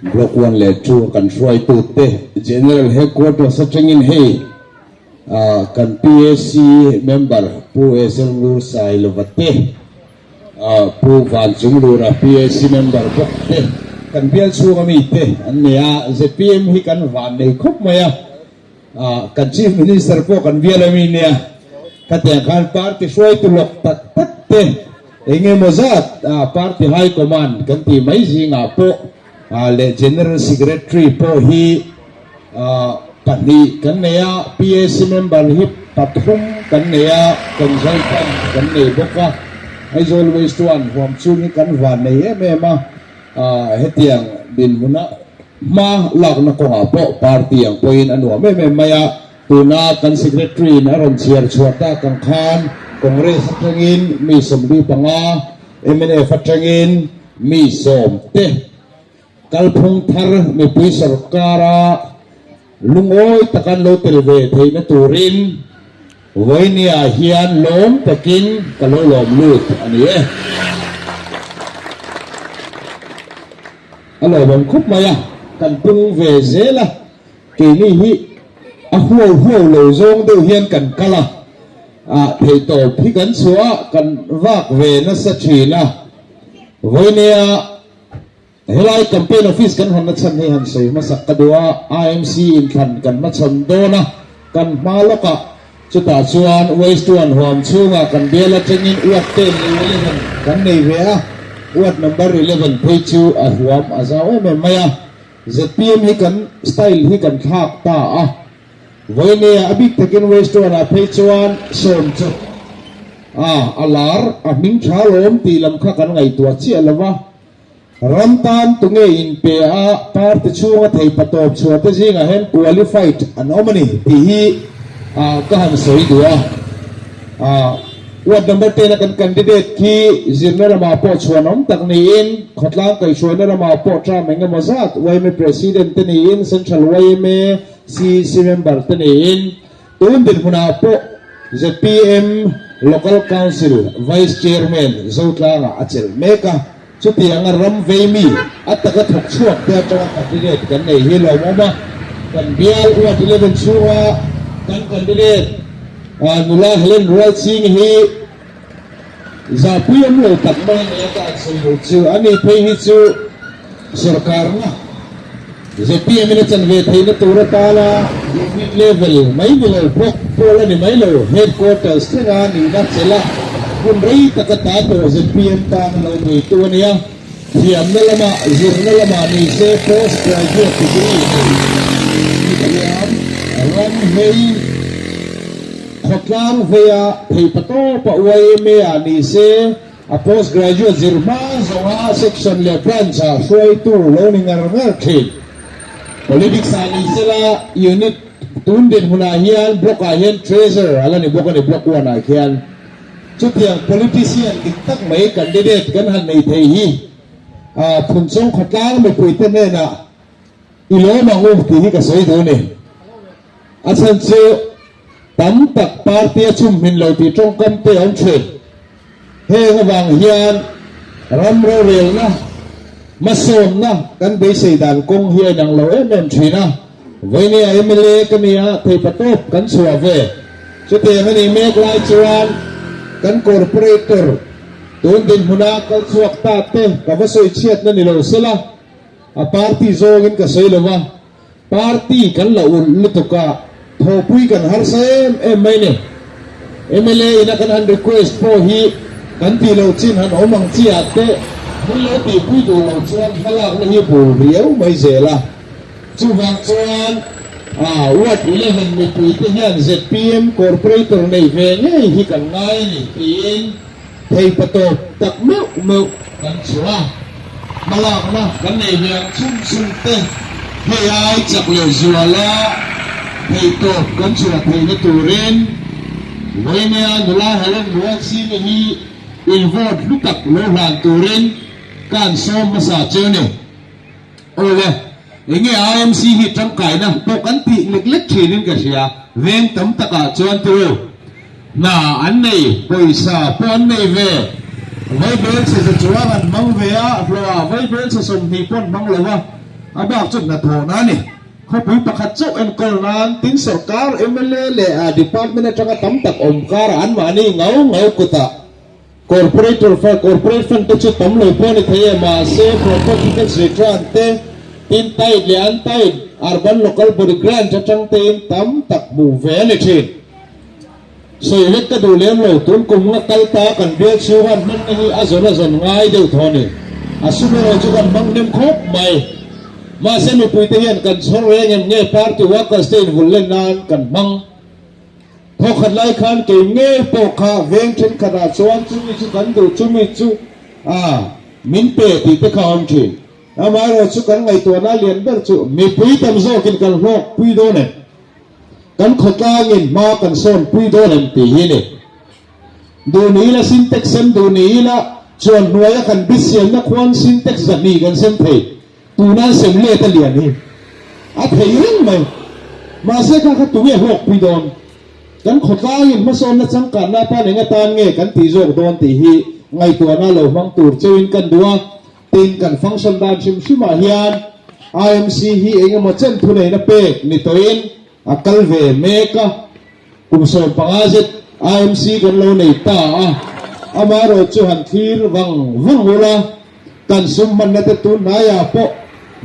Block one leh two a kan hruaitute General Headquarters atangin hei kan PAC member Pu Ezel Ngur Sailova te, Pu Vanchunglura PAC member bawk te kan bial chhunga mite an nei a, zpm hi kan van nei khawp mai a, kan Chief Minister pawh kan bial ami nia, khatiang khan party hruaitu lawk tak tak te eng emaw zat party high command kan tih mai zingah pawh leh General Secretary pawh hi Pahnih kan nei a, PAC member hi pathum kan nei a, consultant kan nei bawk a, Aizawl Waste chuan huam chhung hi kan van nei em em a, hetiang dinhmuna hma lakna kawngah pawh party ang pawhin a nuam em em mai a, tuna kan secretary in a rawn chhiar chhuah tak ang khan Congress atangin mi 45, mnf atangin mi 10 te Kalphung thar mipui sorkara lungawi taka an lo tel ve theihna turin Vawinia hian lawm takin ka lo lawm lut a ni e. A lawmawm khawp mai a, kan pung ve zel a, keini hi a huau huau lo zawng deuh hian kan kal a, ah theihtawp hi kan chhuah a, kan vak ve nasa thin a, Vawinia Helai campaign office kan hawnna chhan hi han sawi hmasak ka duh a, IMC inthlan kan hmachhawn dawn a, kan hma lawkah chutah chuan Waste One huam chhungah kan bial atangin ward ten leh 11 kan nei ve a, ward number 11 phei chu a huam a zau em em mai a, zpm hi kan style hi kan thlak ta a, Vawinia a bik takin Waste One ah phei chuan sawm chu a a lar a hming tha lawm tih lam kha kan ngaihtuah chiah lo va. Ram tan tunge inpe a party chhunga thei patawp chhuah te zingah hian qualified an awm a ni tih hi ka han sawi duh a. Ward number 10 a kan candidate khi zirna ramah pawh chhuanawm tak niin khawtlang kaihhruaina ramah pawh term eng emaw zat yma president te niin Central yma CEC member te niin tun dinhmunah pawh zpm Local Council Vice Chairman Zotlangah a chelh mek a. Chutianga ram vei mi a taka thawk chhuak te atanga candidate kan nei hi lawmawm a, kan bial Ward 11 chhunga kan candidate nula Helen Rualching hi zahpui awm lo tak mai a ni a, ka han sawi lo chu a ni phei hi chu sorkarna Zpm in a chan ve theihna tur atana unit level mai ni lo block pawl a ni mai lo, headquarters thlenga nihna chelh a hun rei taka ta tawh zpm tan a lo neitu a nia. Thiamna lamah zirna lamah ni se post graduate degree nei mithiam ram hei khawtlang veia theipatawpa yma ah ni se, A post graduate zir hma zawnga section leh branch ah hruaitu lo ni ngar ngar thin. Politics ah ni sela unit tun dinhmunah hian block ah hian treasurer a la ni bawk a ni block one ah khian. Chutiang politician dik tak mai candidate kan han nei thei hi Phunchawng khawtlang mipuite hnenah i lawm ang u tih hi ka sawi duh a ni. A chhan chu tam tak party a chhumhmin lo tih tawngkam te a awm thin. Heng avang hian ram rorelna hmasawmna kan beisei dan kawng hi a inang lo em em thin a. Vawinia mla ka nia theipa tawp kan chhuah ve. Chutiang a nih mek lai chuan kan corporator tun dinhmuna kal chhuak ta te ka va sawi chhiatna ni lo sela a party zawngin ka sawi lo va. Party kan la ulh lutuk a, thawhpui kan harsa em em mai ni. Mla ina kan han request pawh hi kan tih loh chin han awm ang chi ah te min lo tihpui duh loh chuan hmalakna hi bul riau mai zel a. Chuvang chuan Ward 11 mipui te hian zpm corporator nei ve ngei hi kan ngai a ni tiin Theipatawp tak meuh meuh kan chhuah a, hmalakna kan nei ve ang chhung chhung te hei ai chak leh zuala theitawp kan chhuah theihna turin Vawinia nula Helen Rualchhimi hi in vote hlu tak lo hlan turin ka han sawm hmasa che a ni. Awle, enge IMC hi tangkaina pawh kan tih lek lek thinin ka hria, veng tam takah chuan tiro hna an nei, pawisa pawh an nei ve, vaibel chhe za chuang an hmang ve a, hlawhah vaibel chhe 20 pawh an hmang lo a. A bak chu hnathawhna a ni. Khawpui pakhat chauh enkawl nan tin sorkar mla leh department atanga tam tak awm karah anmahni ngau ngau kutah Corporator fund, Corporate fund te chu tam lo pawh a ni thei e, mahse property tax return te, tin tied leh untied urban local body grant atang tein tam tak hmuh ve a ni thin. Sawi vek ka duh lem lo, tun kum nga kal ta kan bial chhunga an hmanna hi a zawn a zawn ngai deuh thaw a ni. A sum erawh chu kan hmang hnem khawp mai. Mahse mipuite hian kan chhawr reng em nge party workers te invul len nan kan hmang. Thawkhat lai khan kei ngei pawh kha veng thenkhatah chuan chumi chu kan duh, chumi chu a min pe tih te kha a awm thin. Amaherawh chu kan ngaihtuahna lian ber chu mipui tam zawkin kan hlawk pui dawn em? Kan khawtlangin hma kan sawn pui dawn em tih hi ni. Duh ni ila Sintex sem duh ni ila chuan hnuaia kan bit siamna khuan Sintex zahnih kan sem thei. Tuna sem let a lian hi a thei reng mai. Mahse kha kha tunge hlawkpui dawn? Kan khawtlangin hmasawnna changkanna atan eng atan nge kan tih zawk dawn tih hi ngaihtuahna lo hmang tur cheuhin kan duh a. Tin, kan function dan hrim hrimah hian IMC hi eng emaw chen thuneihna pek ni tawhin a kal ve mek a. Kum 15 zet IMC kan lo nei ta a, amaherawh chu han thlir vang vang ula, kan sum hmanna te tun hnaiah pawh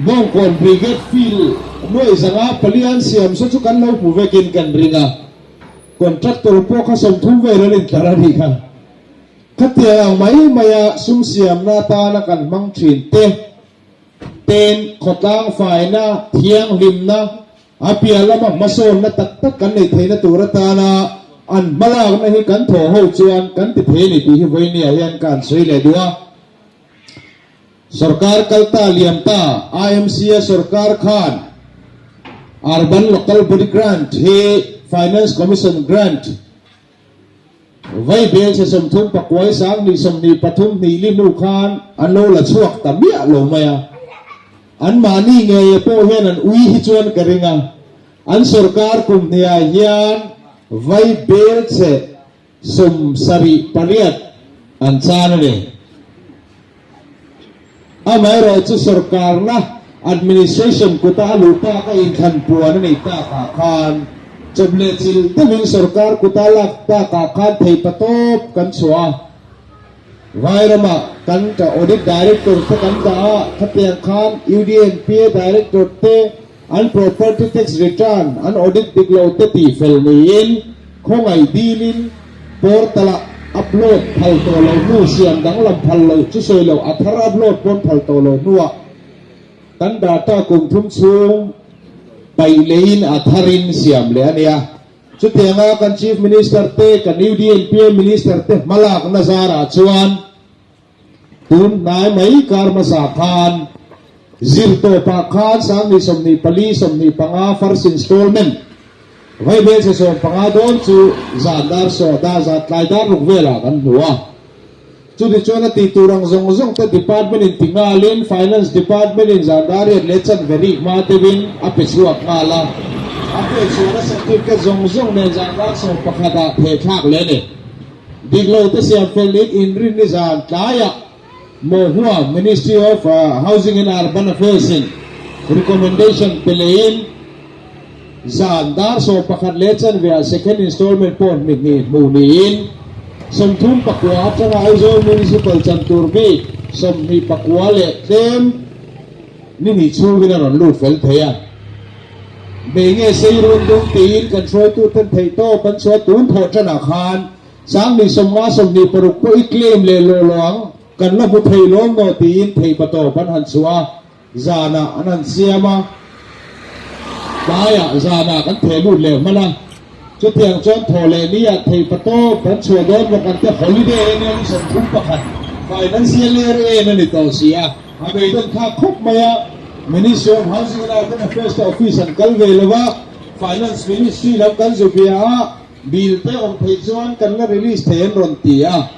Bawngkawn Brigade Field nuaih zanga palian siam saw chu kan lo hmu vekin kan ring a, contractor pawh kha 30 vel an intlar a nih kha. Khatiang ang mai maia sum siamna atana kan hmang thin te, ten khawtlang faina, thianghlimna, A piah lama hmasawnna tak tak kan neih theihna tur atana an hmalakna hi kan thawh ho chuan kan ti thei a ni tih hi vawinia hian ka han sawi leh duh a. Sorkar kal ta liam ta IMC a sorkar khan Urban Local Body Grant hi Finance Commission Grant Vai bel chhe 30 pakuai 10 23 hnih li hnu khan an lo la chhuak ta miah lo mai a. An mahni ngei pawh hian an ui hi chuan ka ring a, an sorkar kum hniah hian vai bel chhe 78 an chan a ni. Amaherawh chu sorkarna administration kuta a luh tak a inthlan puan a nih takah khan chawp leh chil deuhin sorkar kuta lak takah khan theipatawp kan chhuah a. Vairamah kan ka Audit Director te kan dah a, khatiang khan UDNPA Director te an property tax return an audit dik lo te tihfel niin khawngaih dilin portal-ah upload phal tawh lo hnu siam danglam phal loh chu sawi loh a thar upload pawn phal tawh lo hnuah kan data kum thum chhung paih leiin a tharin siam leh a nia. Chutianga kan Chief Minister te, kan UDNPA Minister te hmalakna zarah chuan Tun hnai mai kar hmasa khan zirtawpah khan 1024 25 first installment vaibel chhe 15 dawn chu zan dar saw dar zat tlai dar ruk velah kan hmu a. Chuti chuan a tih tur ang zawng zawng te department in ti nghalin finance department in zan dar riat leh chanve rik hma deuhin a pe chhuak nghal a. A pe chhuahna certificate zawng zawng nen zan dar 11 ah thehthlak leh a ni. Dik lo te siam fel in inrinni zan tlaiah Mohua Ministry of Housing and Urban Affairs in recommendation pe leiin zan dar 11 leh chanveah second installment pawh hmi hnih hmuh niin 39 atanga Aizawl Municipal chan tur bik 29 leh tlem ni hnih chhungin a rawn lut fel thei a. Bei nge sei run dung tiin kan hruaituten theihtawp an chhuah tun thawh tanah khan 1050 26 pawh i claim leh lawh lawh ang, kan la hmu thei lawm maw tiin theihpatawp an han chhuah a, zanah an han siam a, tlaiah zanah kan theh lut leh hman a, chutiang chuan thawh leh niah theihpatawp kan chhuah dawn bawk ang te holiday en hian 31 financial year en a ni tawh si a. A beidawn thlak khawp mai a, Ministry of Housing and Urban Affairs te office an kal ve lo va, Finance Ministry lam kan zu bia a, bill te awm theih chuan kan la release thei an rawn ti a.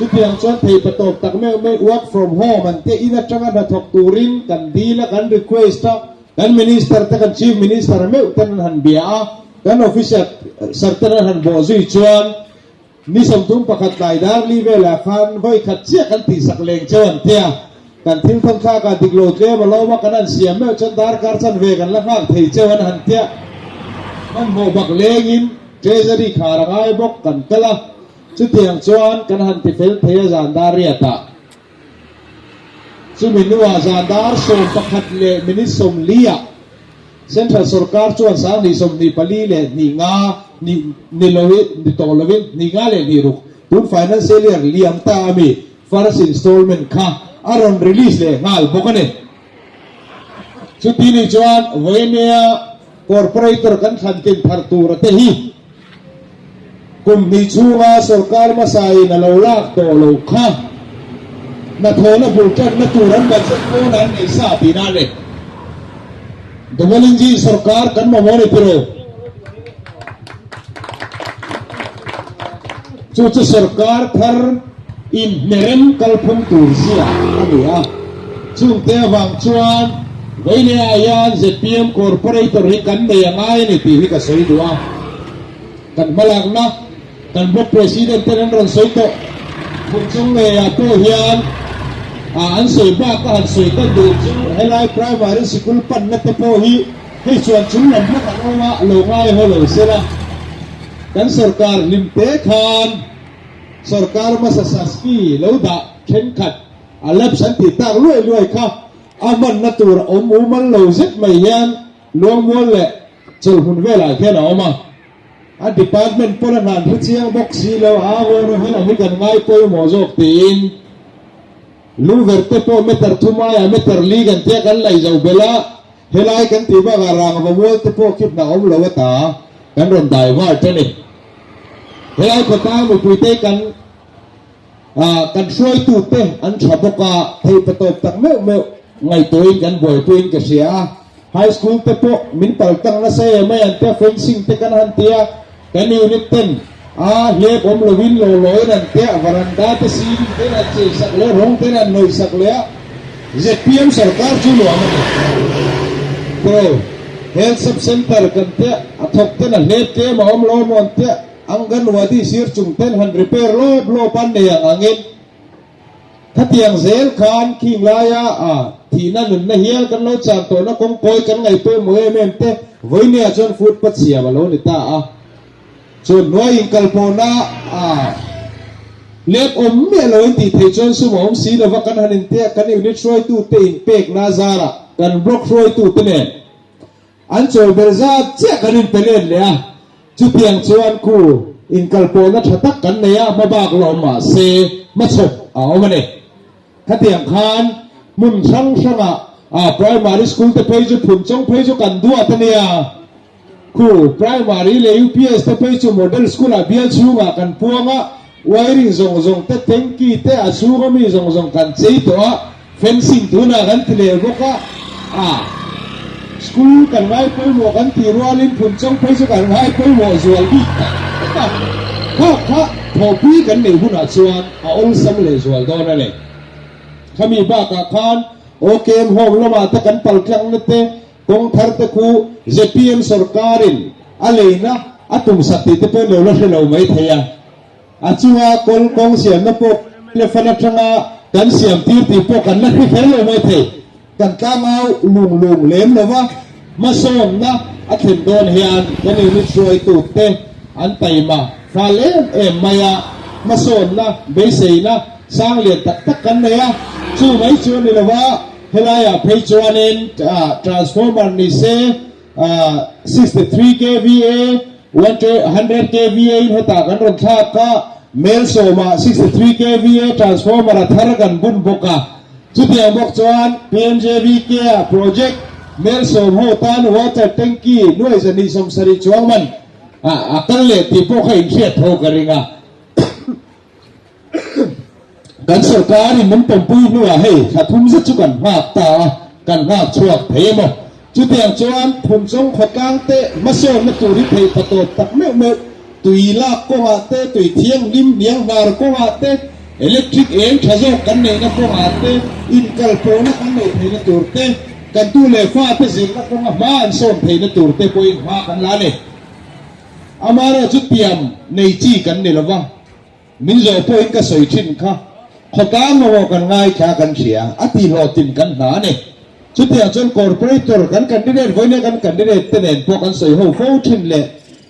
Chutiang chuan theipatawp tak meuh mai work from home an te in atanga hnathawk turin kan dil a, kan request a, kan Minister te kan Chief Minister meuh ten an han bia a, kan officer ten an han bawh zui chuan Ni 31 tlai dar li velah khan vawi khat chiah kan tihsak leng cheu an tia. Kan thil thawn thlakah dik lo tlem a lawm a, kan han siam meuh chuan darkar chanve kan la nghak thei cheu an han tia. Hmanhmawh bak lengin Treasury khar a ngai bawk kan kal a, chutiang chuan kan han ti fel thei a zan dar riatah. Chumi hnuah zan dar 11 leh minute 40 ah Central sorkar chuan 2024 leh hnih nga ni ni loin ni tawh loin hnih nga leh hnih ruk tun financial year liam ta ami First installment kha a rawn release leh nghal bawk a ni. Chuti nih chuan vawinia corporator kan thlan tlin thar tura te hi kum hnih chhunga sorkar hmasain a lo lak tawh loh kha hnathawhna bul tanna tur an budget pawn an nei sa tihna a ni. Double engine sorkar kan mamawh a ni tiro. Chu chu sorkar thar inhnerem kalphung tur zia a ni a. Chungte avang chuan Veileah hian zpm Corporator hi kan nei a ngai a ni tih hi ka sawi duh a. Kan hmalakna kan Block President ten an rawn sawi tawh. Phunchawng ngeiah pawh hian an sawi bak a han sawi tan duh chu helai Primary Sikul panna te pawh hi Hei chuan chung lam bawk an awm a, lo ngai haw lo sela. Kan sorkar hlim te khan sorkar hmasa Saski lo dah thenkhat a lapse an tih tak luai luai kha a hmanna tur a awm mumal lo zet mai hian Luangmual leh Chawlhmun velah hian a awm a. A department pawn a hnan hre chiang bawk si lo a, ngawn a helam hi kan ngai pawimawh zawk tiin Lungverh te pawh meter thum aiah meter li kan tia kan laih zo belh a. Helai kan tih bakah rangva mual te pawh khi hna awm lo ata kan rawn dai var ta ni. Helai khawtlang mipuite kan kan hruaitu te an tha bawk a, theih patawp tak meuh meuh ngaihtuahin kan buaipuiin ka hria a. High school te pawh min pal tang nasa em mai an tia, fencing te kan han tia, kan unit ten a hlep awm lovin law lawin an tia, varanda te ceiling ten an chei sak leh a, rawng ten an hnawih sak leh a. Zpm sarkar chu nuam a ni. Pro. Health Sub Centre kan tia, a thawk ten a hlep tlem a awm lo maw an tia, Anganwadi sir chung ten han repair lawp lawp an nei ang angin khatiang zel khan khing laia a thihna nunna hial kan lo chan tawhna kawngkawi kan ngaihpawimawh em em te vawinia chuan footpath siam a lo ni ta a. Chuan hnuai inkalpawhna a lep awm miah lo in tih theih chuan sum a awm si lova kan han intia kan unit hruaitute inpekna zarah kan block hruaitute nen an chawi ber zat chiah kan inpe let leh a. Chutiang chuan khu inkalpawhna tha tak kan nei a, hmabak la awm mahse hmachhawp a awm a ni. Khatiang khan hmun hrang hrangah primary school te phei chu phunchawng phei chu kan duat a nia. Khu Primary leh UPS te phei chu Model School ah bial chhungah kan puang a, wiring zawng zawng te, tanky te, a chhunga mi zawng zawng kan chei tawh a, fencing tunah kan ti leh bawk a, a school kan ngai pawimawh kan tih rualin Phunchawng phei chu kan ngai pawimawh zual bik tak tak a, kha kha thawhpui kan neih hunah chuan a awlsam leh zual dawn a ni. Khami bakah khan OKM Home lamah te kan paltlangna te, Kawng thar te khu zpm sorkarin a leina a tum sak tih te pawh lo la hre lo mai thei a. A chunga kawl kawng siamna pawh lefan atanga kan siam tir tih pawh kan la hre kher lo mai thei. Kan tlangau lung lung lem lo va, hmasawnna a thlen dawn hian kan unit hruaitu te an taima fal em em mai a, hmasawnna beiseina sang lian tak tak kan nei a, chu mai chu a ni lo va, Helaiah phei chuanin transformer ni se 63 kva, 100 kva in hetah kan rawn thlak a, mel sawmah 63 kva transformer a thar kan bun bawk a. Chutiang bawk chuan PMJVK ah project mel sawm ho tan water tanky nuai 270 chuang man a kal leh tih pawh kha inhriat tho ka ring a. Kan sorkarin min pawmpui hnuah hei thla thum zet chu kan nghak ta a, kan nghak chhuak thei emaw? Chutiang chuan Phunchawng khawtlang te hmasawnna tur hi theih pa tawp tak meuh meuh, tui lak kawngah te, tui thianghlim hniang hnar kawngah te, electric eng tha zawk kan neihna kawngah te, inkalpawhna kan neih theihna tur te, kan tu leh fate zirna kawnga hma an sawn theihna tur te pawhin hma kan la a ni. Amaherawhchu tiam nei chi kan ni lova. Min zawh pawhin ka sawi thin kha. Khawtlang mamawh kan ngaithla kan hria, a tihhlawhtin kan hna a ni. Chutiang chuan Corporator kan candidate vawinia kan candidate te nen pawh kan sawi ho fo thin leh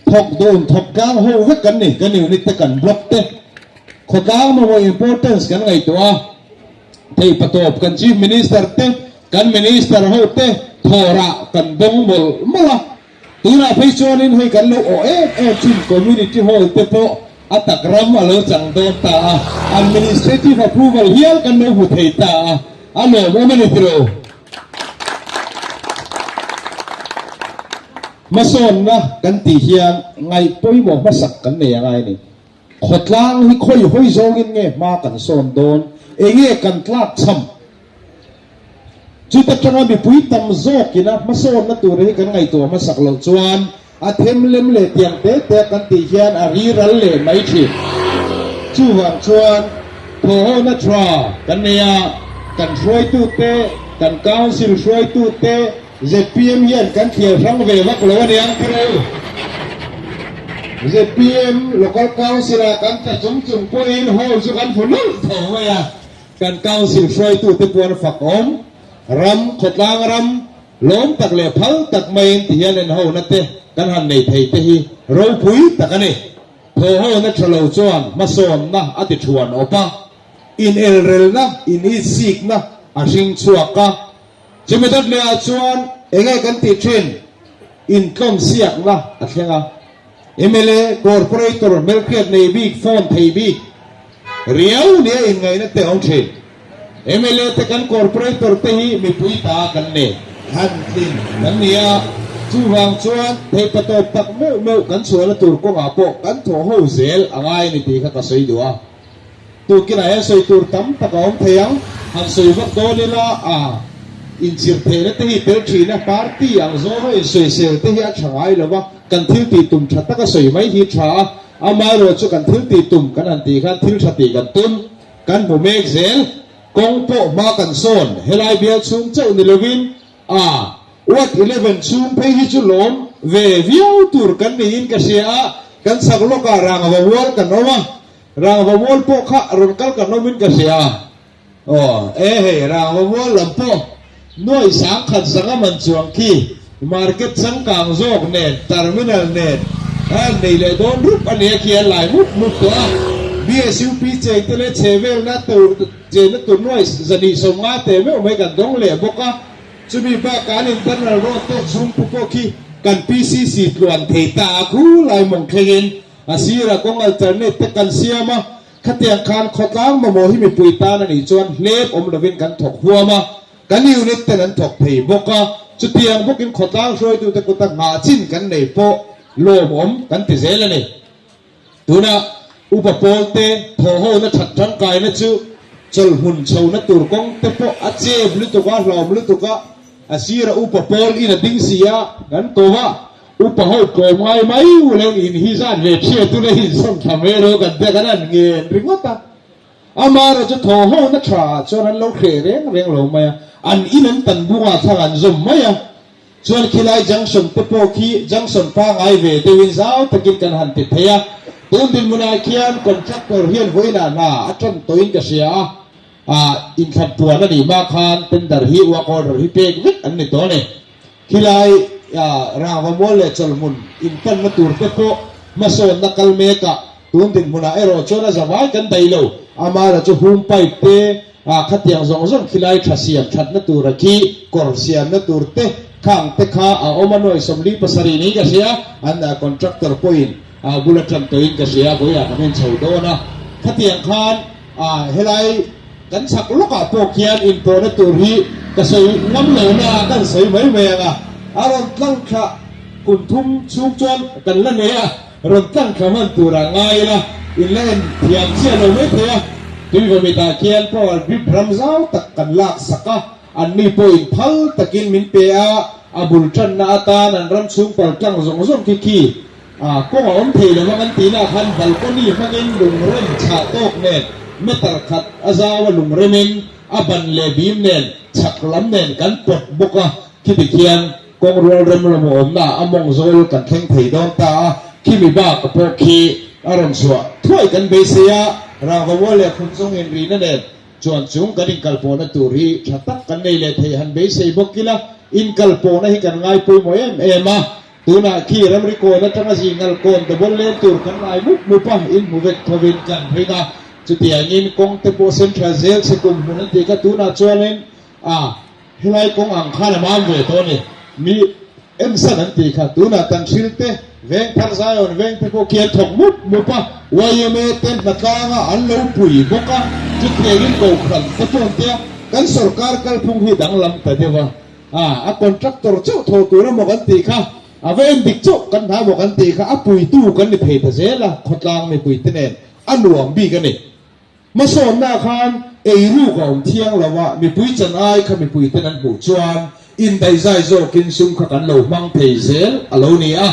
thawk dun thawk tlang ho vek kan ni, kan unit te kan block te khawtlang mamawh importance kan ngaihtuah a, theihpatawp kan Chief Minister te kan Minister ho te thawrah kan dawng mawlh mawlh a. Tunah phei chuanin hei kan lo awh em em thin Community Hall te pawh a tak ram a lo chang dawn ta a, Administrative Approval hial kan lo hmu thei ta a, a lawmawm a ni tilo. Hmasawnna kan tih hian ngaih pawimawh hmasak kan nei a ngai a ni. Khawtlang hi khawi hawi zawngin nge hma kan sawn dawn, enge kan tlak cham? Chuta tanga mipui tam zawkina hmasawnna tur hi kan ngaihtuah hmasak loh chuan a them lem leh tiang te te kan tih hian a ri ral leh mai thin. Chuvang chuan thawhhawna tha kan nei a, kan hruaitute, kan council hruaitute, zpm hian kan thliar hrang ve vak lo a niang tiraw? Zpm local council-ah kan tla chung chung pawhin hall chu kan hmu nawlh tho mai a. Kan Council hruaitute pawh an fak awm. Ram, khawtlang ram, lawm tak leh phal tak maiin ti hian enhona te kan han nei thei te hi ropui tak a ni. Thawhhona tha lo chuan hmasawnna a ti thuan awp a, inelrelna, initsikna a hring chhuak a. Chumi dawt lehah chuan enge kan tih thin? Intlawmsiakna a thleng a. Mla, Corporator, hmelhriat nei bik, phone thei bik riau nia inngaihna te a awm thin. Mla te kan Corporator te hi mipui ta kan nei han tlin kan ni a, chuvang chuan theihpatawp tak meuh meuh kan chhuahna tur kawngah pawh kan thawh ho zel a ngai a ni tih kha ka sawi duh a. Tukinah hian sawi tur tam tak a awm thei ang, han sawi vak dawn ila a inchirh theihna te hi tel thin a, party ang zawnga insawisel te hi a tha ngai lo va, kan thil tih tum tha taka sawi mai hi tha a, amaherawh chu kan thil tih tum kan han tih khan thil tha tih kan tum, kan hmu mek zel, kawng pawh hma kan sawn, helai bial chhung chauh ni lovin a Ward 11 chhung phei hi chu lawm ve viau tur kan niin ka hria a, kan chhak lawkah rangva mual kan awm a, Rangva mual pawh kha rawn kal kan awmin ka hria a, aw e hei Rangva mual lam pawh nuai sangkhat zanga man chuang khi market changkang zawk nen terminal nen a nei leh dawn rup a nia khi a lai mup mup tawh a, BSUP cheng te leh chhe velna tur chenna tur nuai zahnih 50 te meuh mai kan dawng leh bawk a, chumi bakah an internal road te chhungpu pawh khi kan PCC tluan thei ta a khu lai mawng thlengin. A sirah kawng alternate te kan siam a, khatiang khan khawtlang mamawh hi mipui tan a nih chuan hlep awm lovin kan thawk huam a, kan unit ten an thawk thei bawk a, chutiang bawkin khawtlang hruaitute kuta nghah chin kan nei pawh lawmawm kan ti zel a ni. Tunah upa pawlte thawhhona that tangkaina chu chawlhmun chhona tur kawng te pawh a chep lutuk a, hlawm lutuk a, a sirah upa pawl in a ding si a, kan ko a, Upa ho tlawm ngai mai u leng in hi zat ve thiat u le in sawn thla mai ro kan tia kan han ngen ringawt a. Amara chu thaw ho na tha ah chuan an lo hreh reng reng lo mai a, an in an tan bung ah thlang an zawm mai a. Chuan khilai junction te pawh khi junction pangai ve deuh in zau takin kan han ti thei a. Tun dinhmun ah khian contractor hian vawiin ah hna a tan tawh in ka hria a, ah inthlan tuan a nih hma khan tender hi work order hi pek vek an ni tawh a ni. Khilai rangva mual leh chawlhmun inpanna tur te pawh hmasawnna kal mek a, tun dinhmunah erawh chuan a zavai kan daih lo. Amara chu hum pipe te, khatiang zawng zawng khilai tha siam thatna tura khi kawr siamna tur te khang te kha a awm a, nuai 47 niin ka hria, an contractor pawhin bul atang tawhin ka hria, vawiah kan en chho dawn a, khatiang khan helai. Kan chhak lawkah pawh khian inpawhna tur hi ka sawi ngam lo na a, kan sawi mai mai ang a, a rawn tlang thla kum thum chhung chuan kan la nei a, rawn tlang thla hman turah ngai ila in la en thiam chiah lo mai thei a, Tuivamit-ah khian power grid ram zau tak kan lak sak a, anni pawhin phal takin min pe a, a bul tanna atan an ram chhung pal tlang zawng zawng khi khi A kawng a awm thei lo ang an tihna khan balcony hmangin lungrem chhah tawk nen meter khat a zau a lungremin a ban leh bim nen chhak lam nen kan pawt bawk a, khiti khian kawng rual rem lam a awmna ah a mawng zawl kan thleng thei dawn ta a, khimi bak pawh khi a rawn chhuah thuai kan beisei a, rangva mual leh phun zawng inrihna nen. Chuan chung kan inkalpawhna tur hi tha tak kan nei leh theih han beisei bawk ila, inkalpawhna hi kan ngai pawimawh em em a. Tunah khi ramri kawn atanga zingal kawn double lane tur kan ngai mup mup a, inhmu vek thovin kan ring a. Chutiangin kawng te pawh central zel chhe kum hmun an tih kha tunah chuanin a helai kawng ang khan a mam ve tawh a ni. Mi ensan an tih kha tunah tan hril te, veng thar Zion veng te pawh khi an thawk mup mup a, yma te hnatlanga an lo pui bawk a, chutiangin kohhran te pawh an tia kan sorkar kalphung hi danglam ta deuh a. A, a contractor chauh thaw tur emaw kan tih kha, a va en dik chauh kan hna emaw kan tih kha a puitu kan ni thei ta zel a, khawtlang mipui te nen a nuam bik a ni. Hmasawnna khan eiruk a awm thiang lo a, mipui chan ai kha mipui ten an hmuh chuan indaihzai zawkin sum kha kan lo hmang thei zel a lo ni a.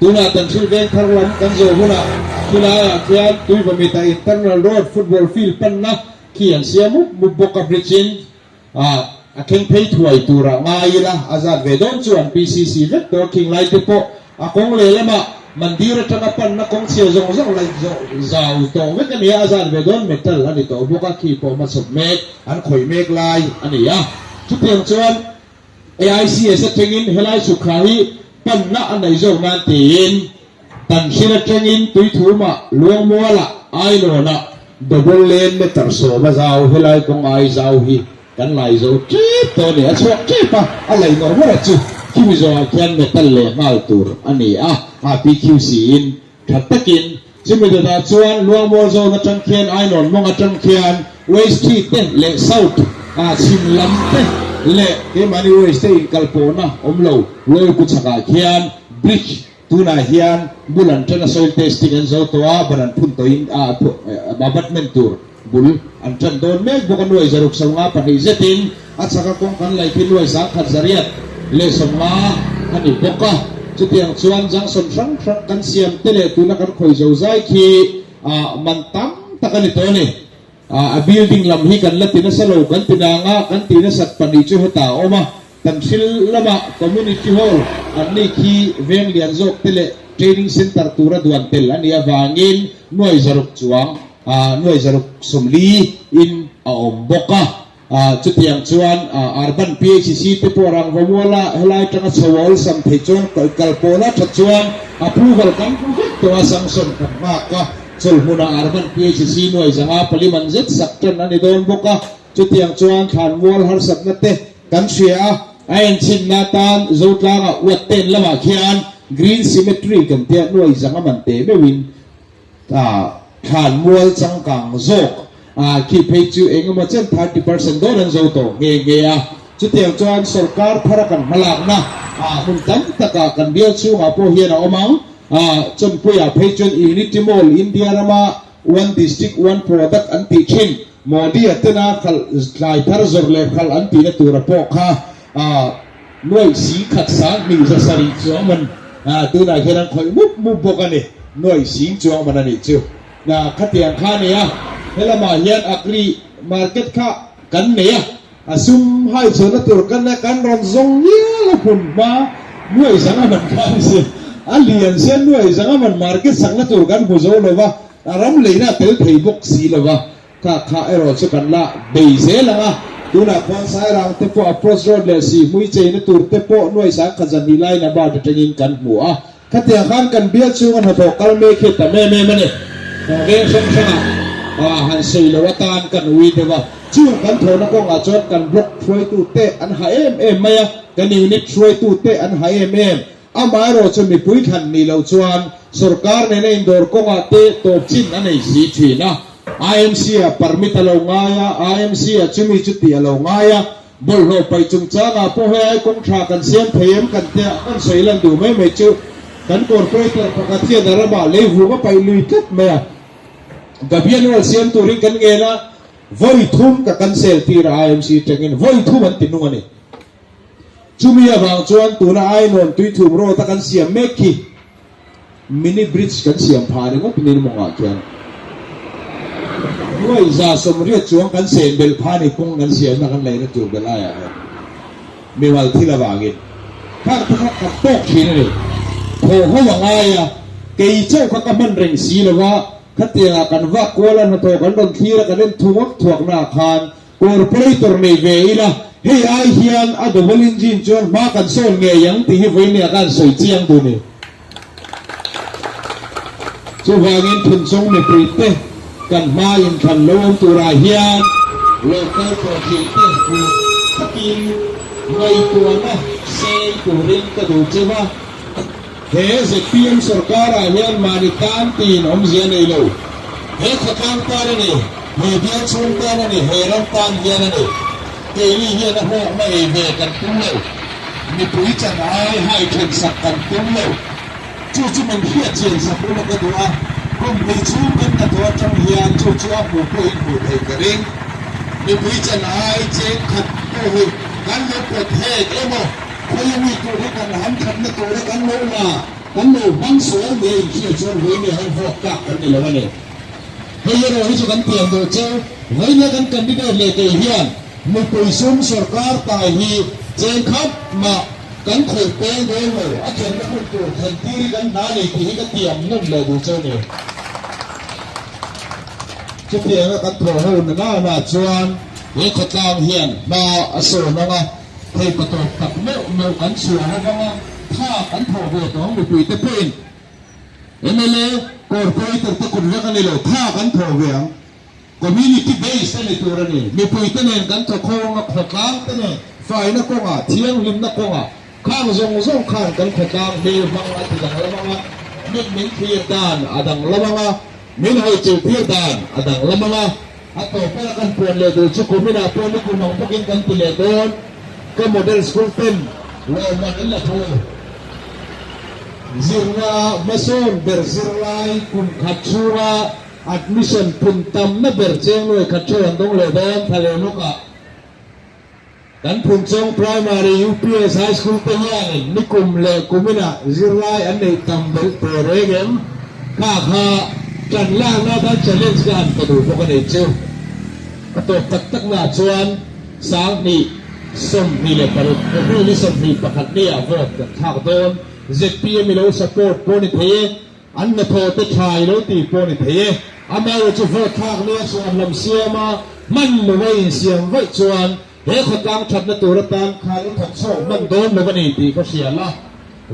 Tunah kan thil veng thar lam kan zawh hunah khilaiah khian Tuivamita Internal Road football field panna khi an siam mup mup bawk a, bridge in A a thleng phei thuai turah ngai ila a zat ve dawn chuan PCC vek tawh khing lai te pawh a kawng leh lamah mandir atanga panna kawng chhia zawng zawng laih zawh zau tawh vek a ni a, a zat ve dawn metal a ni tawh bawk a, khi pawh hmachhawp mek an khawih mek lai a ni a. Chutiang chuan AICS atangin helai chhukha hi panna a nei zawk nan tiin Tanhril atangin Tuithumah, Luangmualah, Ailawnah double lane meter sawma zau helai kawng ai zau hi kan lai zo tep tawh a ni. A chhuak tep a, a lei ngawr ngawr a chu khimi zawhah khian metal leh nghal tur a ni a, PQC in tha takin chumi dawtah chuan Luangmual zawn atang khian Ailawn mawng atang khian West Street te leh South chhim lam te leh keimahni West te inkalpawhna awm lo Lawlku chhakah khian bridge Tunah hian bul an ṭan a soil testing an zo tawh a, ban an phun tawhin abutment tur bul an ṭan dawn mek bawk a, nuai zaruk 52 zetin a chhaka kawng kan laih khi nuai 1125 a ni bawk a. Chutiang chuan junction hrang hrang kan siam te leh tuna kan khawi zo zai khi man tam tak a ni tawh a ni. A building lam hi kan la ti nasa lo, kan ti nang a, kan ti nasat pahnih chu hetah a awm a. Kan thil lama Community Hall an nih khi veng lian zawk te leh Training Centre tura duan tel a nih avangin nuai zaruk chuang nuai zaruk 40 in a awm bawk a. Chutiang chuan Urban PHC te pawh Rangvamuala helai atanga chho a awlsam theih chuan kal pawla that chuan approval kan hmu vek tawh a, sanction kan nghak a. Chawlhmunah Urban PHC nuai zanga pali man zet sak tan a ni dawn bawk a. Chutiang chuan thlanmual harsatna te kan hria a, a enchinna atan Zotlanga uat ten lamah khian Green Cemetery kan tia nuai zanga man teh meuhin thlanmual changkang zawk khi phei chu engemaw chen 30% dawn an zo tawh nghe nghe a. Chutiang chuan sorkar thara kan hmalakna hmun tam takah kan bial chhungah pawh hian a awm ang. Chawnpuiah phei chuan Unity Mall India rama One District One Product an tih thin. Modi-a tena khalh tlai thar zawrh leh khalh an tihna tura pawh kha nuaih sing khat 2000 chuang man tunah hian an khawih mup mup bawk a ni. Nuaih sing chuang man a nih chu. Khatiang kha a ni a, helamah hian agri market kha kan nei a, a sum hai chhuahna tur kan kan rawn zawng ngial a hmun hma nuaih zanga man kha a ni si. A lian sia nuaih zanga man market sakna tur kan hmu zo lo va. A ram leina a tel thei bawk si lo va, kha kha erawh chu kan la bei zel ang a. Tunah khuan Sairang te pawh approach road leh sihmui cheina tur te pawh nuai 10,200 laiin a bat atangin kan hmu a. Khatiang khan kan bial chhunga hnathawh kal mek hi a tam em em a ni. Veng hrang hrangah han sawi loh atan kan ui deuh a. Chung kan thawhna kawngah chuan kan block hruaitu te an ha em em mai a, kan unit hruaitu te an ha em em. Amaherawh chu mipui thlan nih loh chuan sorkar nena indawr kawngah te tawp chin a nei si thin a. IMC ah permit a lo ngai a, IMC ah chumi chu tih a lo ngai a. Bawlhhlawh paih chungchangah pawh hei ai kawng tha kan siam thei em kan tia kan sawi lan duh mai mai chu kan corporator pakhat hian a ramah lei vung a paih lui tlat mai a. Gabian wall siam turin kan ngen a, vawi thum ka cancel tir a IMC tangin vawi thum an ti nung a ni. Chumi avang chuan tuna Ainawn tuithum road a kan siam mek khi mini bridge kan siam phah ringawt in mawngah khian nuai 180 chuang kan sen belh phah a ni kawng kan siamna kan leina tur belh aiah hian mimal thil avangin khang te kha kan tawk thin a ni. Thaw ho a ngai a, kei chauh kha ka hman reng si lo va. Khatiangah kan vak kual a, hnathawh kan rawn thlir a, kan en thuak thuak naah khan Corporator nei ve ila, hei ai hian a double engine chuan hma kan sawn ngei ang tih hi vawinia khan sawi chiang duh ni. Chuvangin Phunchawng mipui te kan hma inthlan lo awm turah hian local tawhthih te hmuh takin ngaihtuahna seng turin ka duh cheu a. He zpm sorkarah hian mahni tan tiin awmzia nei lo. He khawtlang tan a ni, he bial chhung tan a ni, he ram tan hian a ni. Keini hian a hlawkna ei ve kan tum lo. Mipui chan ai hai then sak kan tum lo. Chu chu min hriat chian sak ula ka duh a, kum hnih chhung kan hnathawh atang hian chu chu a hmuh pawhin hmuh theih ka ring. Mipui chan ai cheng khat pawh hi kan lo pawt hek emaw, khawi mi tur hi kan hamthatna tura kan lo la, kan lo hmang sual nia inhriat chuan vawinia han vuak tlak kan ni lo a ni. Hei erawh hi chu kan tiam duh cheu, vawinia kan candidate leh kei hian mipui sum sorkar tai hi cheng khat mah kan khawih peng dawn lo, a thlenna hun tur thlen tir hi kan hna nei tih hi ka tiam nawn leh duh cheu ni. Chutianga kan thawh ho na nana chuan he khawtlang hian hma a sawn ang a, thei patawp tak meuh meuh kan chhuah ho vang a, tha kan thawh ve tawh ang mipuite pawhin. Mla Corporator te kut vek a ni lo, tha kan thawh ve ang. Community based a ni tur a ni. Mipuite nen kan thaw khawng a, khawtlang te nen faina kawngah, thianghlimna kawngah khang zawng zawng khan kan khawtlang hmel hmang a ti danglam ang a, mit min thlir dan a danglam ang a, min hawichilh tir dan a danglam ang a. A tawpah kan puan leh duh chu kuminah pawh nikum ang bawkin kan ti leh dawn. Ka model school ten lawmman an la thu. Zirna hmasawn ber zirlai kum khat chhunga admission phun tamna ber cheng nuai khat theuh an dawng leh dawn thla leh lawkah kan Phunchawng Primary UPS High School te hianin nikum leh kuminah zirlai an neih tam belh tawh reng em? Kha kha ṭan lakna atan challenge ka han pe duh bawk a ni chu. A tawp tak tak naah chuan 2026 April ni 21 ni ah vote kan thlak dawn. Zpm i lo support pawh ni thei e, an hnathawh te tha i lo tih pawh ni thei e. Amaherawhchu chu vote thlak nia chhuan lam siam a, hman lo a insiam vaih chuan he khawtlang thatna tur atan khan i thawk chhuak hman dawn lo a ni tih ka hria la.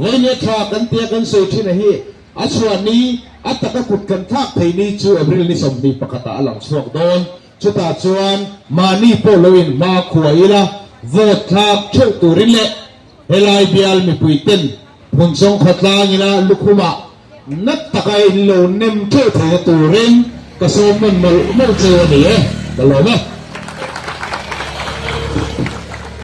Vawinia tha kan tia kan sawi thin a hi A chhuah ni, a taka kut kan thlak thei ni chu April ni 21 ah a lang chhuak dawn. Chutah chuan mahni pawh lo in hma khuah ila vote thlak theuh turin leh helai bial mipui ten Phunchawng khawtlang ila lukhumah nat taka in lo nem theuh theihna turin ka sawm nawn mawlh mawlh cheu a ni e. Ka lawm e.